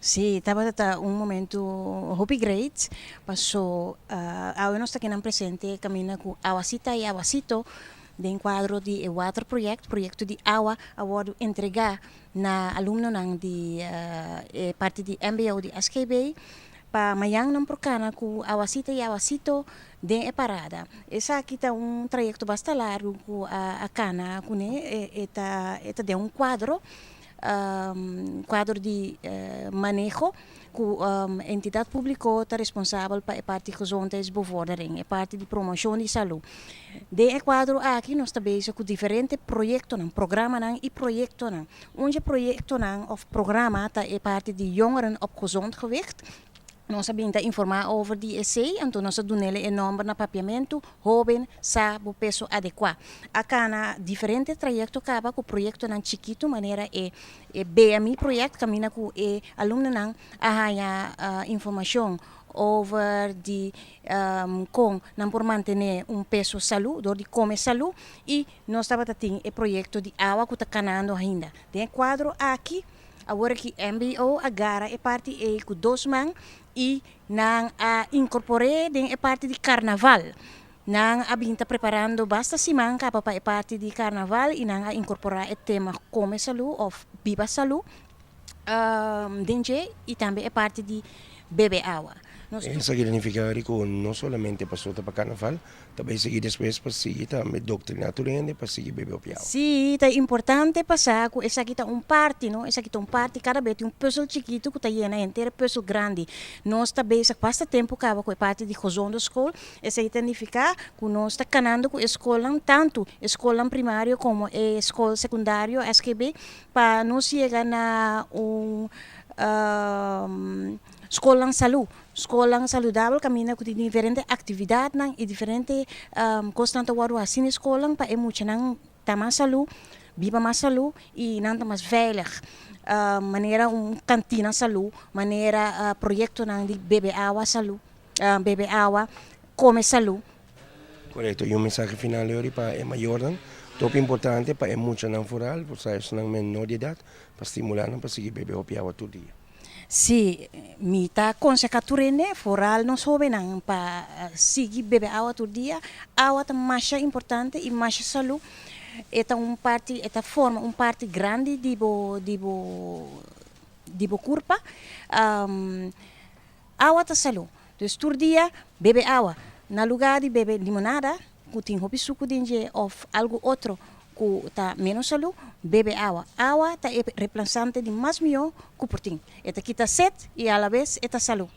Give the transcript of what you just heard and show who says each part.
Speaker 1: Sí, tabata un momento hopi great, paso awe nos ta kinan presente caminda cu Awasita y Awasito den cuadro di e waterproject, proyecto di awa a wordo entrega na alumnonan di e parti di mbo di SGB pa mañan nan por cana cu Awasita y Awasito den e parada. Esaki ta un trayecto basta largo cu a cana cune, e ta e ta den un cuadro Kuadro di maneho ku entidat públiko ta responsabel pa e parti gezondheidsbevordering, e parti di promoshon di salú. Den e kuadro aki nos ta bezig ku diferente proyektonan, programanan i proyektonan. Un dje proyektonan òf programa ta e parti di Jongeren op Gezond Gewicht. Nos a bin ta informá over di esei, anto nos a dun'el e nòmber na papiamentu, Hóben sa bo peso adekuá. A kana diferente trayekto kaba ku proyektonan chikitu manera e e BMI project kaminda ku e alumnonan a haña informashon over di kon nan por mantené un peso salú dor di kome salú i nos tabata tin e proyekto di awa ku ta kanando ainda. Den e kuadro aki Awor aki mbo a gara e parti ei ku dos man i nan a inkorpor'é den e parti di karnaval. Nan a bin ta preparando basta siman kaba pa e parti di karnaval i nan a inkorporá e tema Kome Salú òf Biba Salú den dje i tambe e parti di bebe awa. Nos tur.
Speaker 2: Esaki ta nifiká di ku no solamente paso ta pa karnaval, Ta bay sigui despues pa sigui tambe doctrina tur hende pa sigui bebe opiao.
Speaker 1: Sí, ta importante pa sa cu esaki ta un parti, no? Esaki ta un parti, cada bes tin un puzzel chikito cu ta yena henter e puzzel grandi. Nos ta bezig basta tempo caba cu e parti di gezonde school. Esey ta nifica cu nos ta canando cu e scolnan, tanto e scolnan primario como e scol secundario, SGB, pa nos yega na un scolnan salud. Skolnan saludabel kaminda ku tin diferente aktividatnan i diferente kosnan ta wòrdu hasi na e skolnan pa e muchanan ta mas salú, biba mas salú i nan ta mas veilig. Manera un kantina salú, manera proyektonan di bebe awa salú, bebe awa, kome salú.
Speaker 2: Korekto, i un mensahe final yori pa e mayornan, topi importante pa e muchanan foral, por sa esnan menor di edat, pa stimulá nan pa sigui bebe hopi awa tur dia.
Speaker 1: Sí, mi ta konsehá tur hende, foral nos hóbennan, pa sigui bebe awa tur dia. Awa ta masha importante i masha salú. E ta un parti, e ta forma un parti grandi di bo, di bo, di bo kurpa. Awa ta salú. Dus tur dia bebe awa. Na lugá di bebe limonada ku tin hopi suku den dje òf algu otro ku ta ménos salú, bebe awa. Awa ta e replasante di mas mihó ku por tin. E ta kita set i alabes e ta salú.